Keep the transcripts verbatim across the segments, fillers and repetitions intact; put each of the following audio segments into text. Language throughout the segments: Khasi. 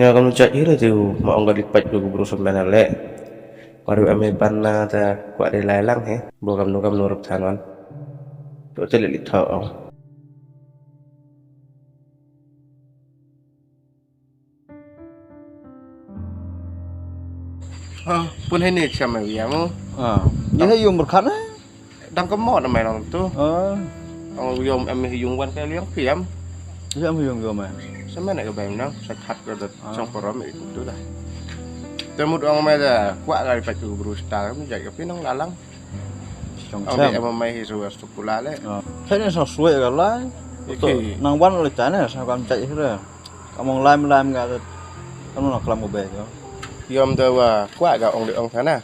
Nga kam judge hi re tu, ma ong ka dei peit ko bru sum bana le. Baru ame ban na ta kwah dei lai lang he. Bo kam nu kam nu rup than wan. Tu te le li tho ong. Ha, pun hai ne cham ai ya mo. Ah, ye hai yung berkat na. Dang ka mo na mai nong tu. Ah. Ong yom em hi yung wan ka liang piam. Ye em yung yom ai. Sa mai na ka bai nong, sa khat ka da chong parom itu tu dah. Te mut ong mai da kwah ka dei peit ko bru star mi jai ka pinang lalang. Chong ong cham. Dei em mai hi suwa sukula le. Ah. Hai ne sa suwa ka lai. Iki. Nang wan le ta ne sa kam jai hi re. Kam ong lai lai ka. Kam nong klam ko bai ko. Yom da wa kwah ka ong de ong thana.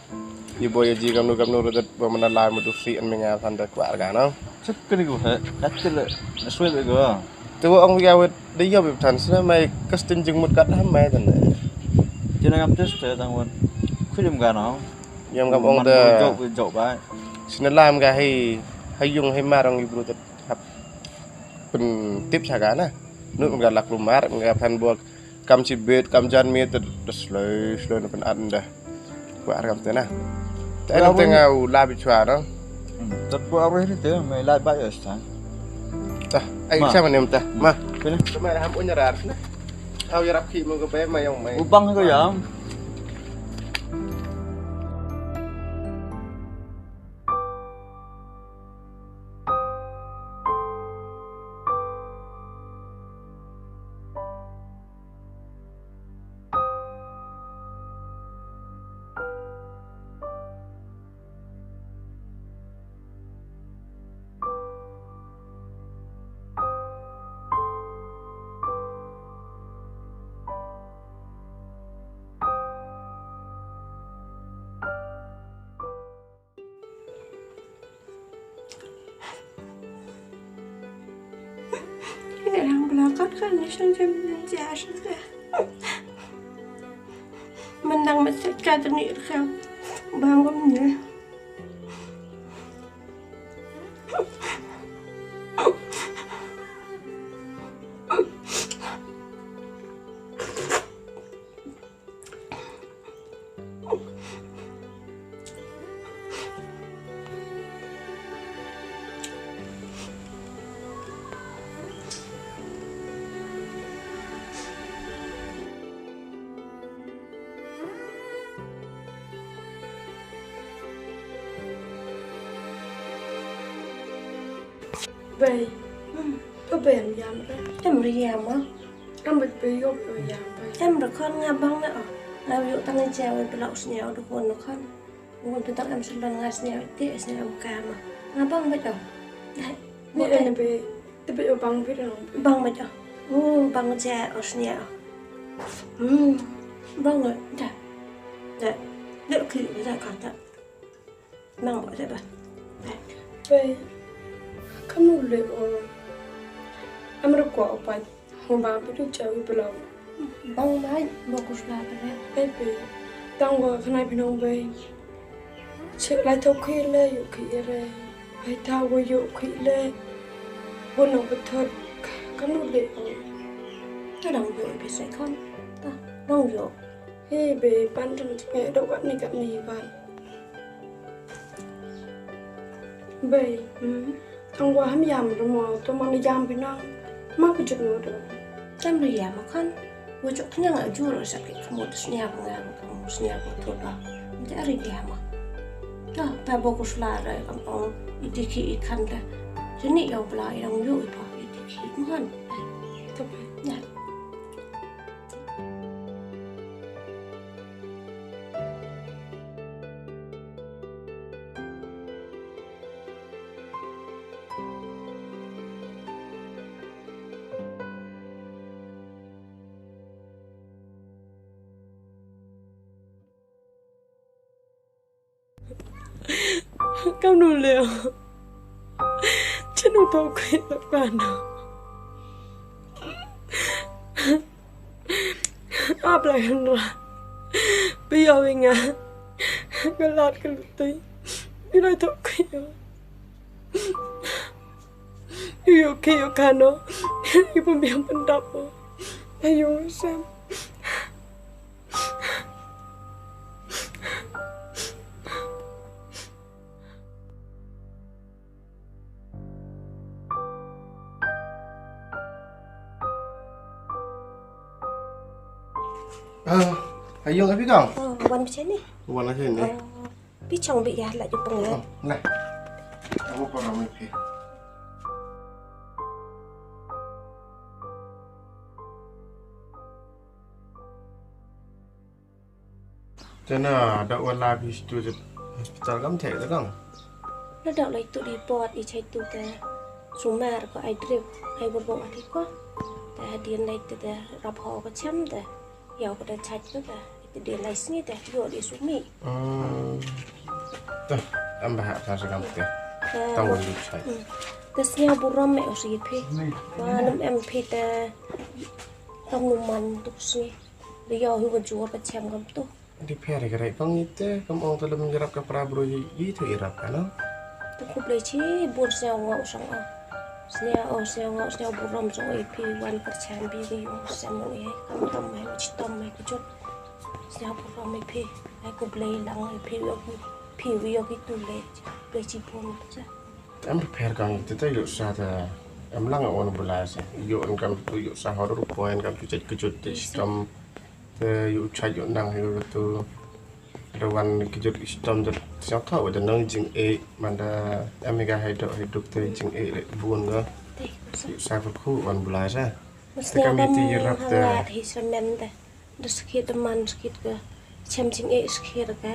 Ye bo ye ji kam nu kam nu re da ba mana lai mu du si an mi nga than da kwah ka no. Sep kri ko he. Kat le. Suwa ko. Te wa ong ya wet de yob ip than sna mai kastin jingmut kat ham mai tan. Jina kam tis te tang wan. Khulim ka no. Yam kam ong man te. Jok jok bai. Sna lam ka hai hai yung hai mar ong ibru te hap. Pen tip sa ka na. Nut ka lak lumar ka phan buak. Kam chi bit kam jan mi te slow slow na pen an da. Kwah kam te na. Te kwah na te ro. Nga u la bi chwa no. Hmm, tat kwah ro hi te mai la ba yo sta. Ta, ai ma. Sa ma nem ta. Ma. Kene. Te mai ham un rar na. Au yarap ki mo ko be ma yong mai. U bang ko ya. Erang belakat kan ni shan jam jam jam jam. Mendang masih kata ni rekam. Bangun ni. Bei. Hmm. Ba bei am yam re. Em re yam ma. Am ba bei yom re yam bei. Em re khon nga bang na o. Nga yu tang ja wei bla u snia u du khon na khon. Ngun tu tang em sumban nga snia te snia em ka ma. Nga bang ba o. Dai. Ni en be te be bang be no. Bang ba o. Oh, bang ja o snia o. Hmm. Bang o. Da. Da. Da ki da ka ta. Nang ba da ba. Be. Kamu le o. Amra ko o pa. Hong bang pi tu chawi belau. Bang mai, ba kus la pele. Ei pe, tang wa khnai phi nong bei. Che lai thok khi le, yu khi re. Ai ta wa yu khi le. Wa nong ba thot, kam nu le o. Ta dang yu phi se khon. Ta dang yu. He be, pan tum tme do kat ni kat ni ban. Bei. Hmm. Tang wa ham yam rumo, to man yam binang. Ma ku jut mo do. Tam ri yam kan. Wa jok knyang a jur sa ki kamo to snia ba nga ba kamo snia ba to ba. Nte ari yam. Ta pa bo ku sla ra kam ong iti ki i kan da. Jeni yau bla i dang yu i pa iti ki man. To pa. Ya. Kam nu leo. Chanu to kwe to kano. Ap la kan ra. Pi yo wi nga. Ka lat ka lutui. Pi lai to kwe yo. Yu yo kwe yo kano. Yu pun biang pun dap mo. Ayo sam. Ah, ha ïong ïa phi kong? Oh, wan phi shane? Wan la shane. Oh, phi shong beit ïa la ju pang. Oh, la. Ka mut para mei phi. Te na da wan la phi shu tu hospital kam thei te kong? La da lai tu di pot i chai tu te sumar ko ai drip ai bor bor ati ko. Te hadien lai te te rap ho ko chem te. Ïa ko da chai ko te. Te dien lai sngi te ïoh di sumi. Hmm. Te em ba ha ta sa kam te. Te Tang wan di chai. Hmm. Te sñiaw burom me o si phi. Wa nam em phi te kam nu man tu sngi. Te ïoh hu ka jur ka chem kam tu. Di pher ka rei kong ite kam ong te lem ïarap ka para bro yi yi te ïarap ka no. Te khublei chibun sñiaw ngau song o. Sñiaw o sñiaw ngau sñiaw burom song o i phi wan kyrchan bi ki yung sem no i kam tam mai chi tam mai ki jot. Sñiaw burom i phi. Ai khublei lang i phi wi phi wi ki tu le. Khublei chibun sa. Em pher kong ite te yu sa te em lang on bula se. Yu en kam tu yu sa hor ru poen kam tu chet ki jot te stom. Te yu chait yu nang yu tu. Rawan ki jot ki stom te siang thaw da nang jing e manda em ga hai dok hai dok te jing e le bun ga. Yu sa ko khu wan bulai sa. Te kam yu ti yu rap te. Hi semen te. Da skit da man skit ga. Chem jing e skit ga.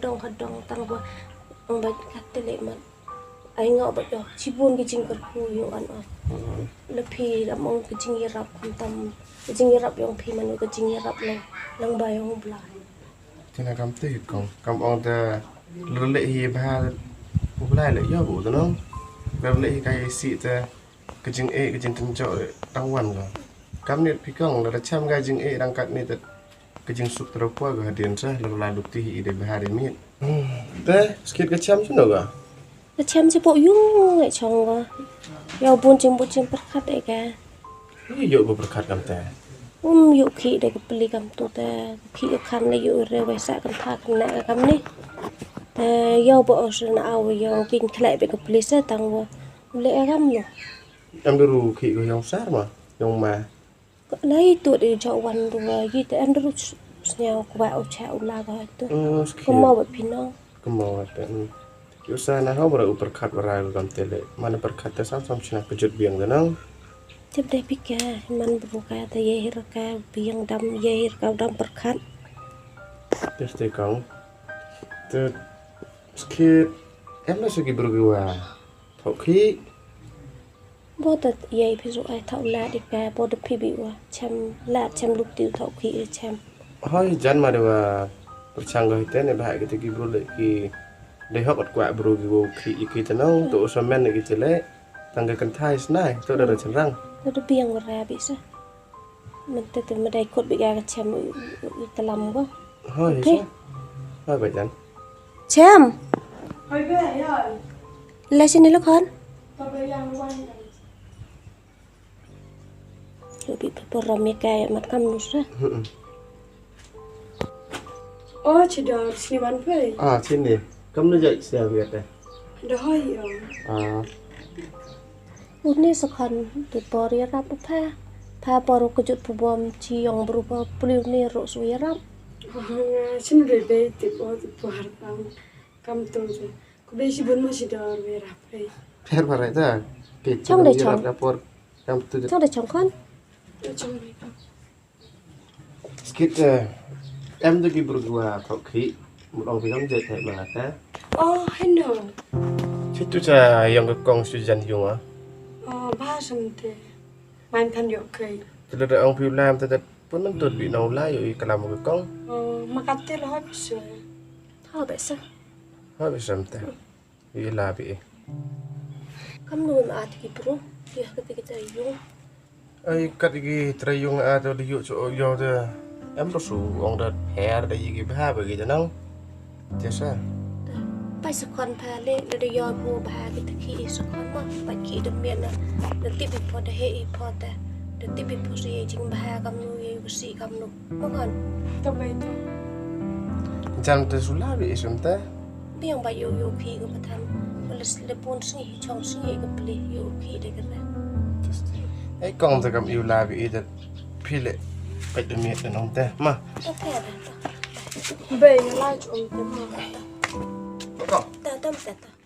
Dong ha dong tang ba. Ang ba kat te le man. Ai ngau ba ïoh chibun ki jingkyrkhu ïoh an o. La phi lam ong ki jingïarap khamtam ki jingïarap ïong phi manu ki jingïarap lang lang ba ïong u Blai. Te na kam te kong kam ong te lele hi bha u Blai le ïoh bu te nong. Lele hi ka ïa si te ki jing e ki jingtynjoh tang wan ko. Kam ni phi kong la chem ka jing e dang kat ni te ki jingsuk te ro poi ko hadien sa la la luti hi de bha de mit. Te skit ka chem sino ka? Ka chem chi pok yung ngai chong ka. Ïa bun jing bun jing pyrkhat e ka. Yu yu ko pyrkhat kam te. Um yu khi de ka pli kam tu te. Khi ka khan le yu re wai sa kan tha kan na ka kam ni. Te ïa bo os na au ïa king khlai be ka pli sa tang wo. Le ka kam no. Em du ru khi ko yong sar ma yong ma. Lai tu de jauh wan dua yi te em dru sñiaw kwa u cha u la ga tu. Kuma wat phi nong. Kuma wat te. Yu sa na ha wara u pyrkhat wara u kam te le. Mana pyrkhat te sam sam chna kejut biang de nong. Tip de pika man bru ka te ye hir ka biang dam ye hir ka dam pyrkhat. Tes te kong. Te skit em na suki bru ki wa. Thok khi. Bo ta yei phi zu ai thau la di ka bo da phi bi wa chem la chem luk ti thau khi e chem. Hoi jan ma de wa perchang go hite ne ba ki te ki bru le ki de hok at kwa bru ki wo khi i ki te nong to so men ne ki te le tang ka kan thai snai to da da chen rang. To da biang wa ra bi sa. Mynta te ma dei kut bi ga ka chem i talam ko. Hoi sa. Hoi ba jan. Chem. Hoi ba ya. La sini lo khon. Ba ba yang wan. Lo bi pa rom ya ka mat kam nus ra. Oh, chi dor sini wan pe. Ah, sini. Kam nu jai sia bi ate. Da hoi ya. Ah. Une sa khan tu por ïarap u pha. Pha por u kjut pu bom chi yong bru pa pli une ro su ïarap. Shin re be ti por ti por kam kam tu je. Ku be shi bun ma shi dor be rap re. Pher pher re ta. Ke chong de chong. Por kam tu je. Chong de chong khan. Chong re kam. Skit eh em tu ki bru wa thok khi mut ong pi kam je thai ma ta. Oh, heno. Situ cha yong ka kong su jan yung ah. Oh, ba sam te. Man than yok kai. Tu le ong pi lam ta ta pun nang tut bi nong la yo i kalam ka kong. Oh, ma ka te lo ha pi se. Ha be sa. Ha be sam te. I la bi. Kam nu ma at ki bru. Ya ka te ki ta yung. Ai kat ki trei yung a to di yu chu yo de. Em ro su ong da her da yi ki bha ba ki da nang. Te sa. Pai sa kon pha le le de yo bu bha ki te ki sa kon ma pa ki de mien na. De ti bi po de he i po de. De ti bi po si jing bha kam nu ye ku si kam nu. Mo kon. To bai to. Jam te su la bi isum te. Biang ba yo yo ki ko pathan. Ba le le pun si chong si ko pli yo ki de ka. Ai kong te kam yu la bi i de phi le. Peit da miet da nong te ma. Bei nga lai chu um te ma. Ta ta ta ta.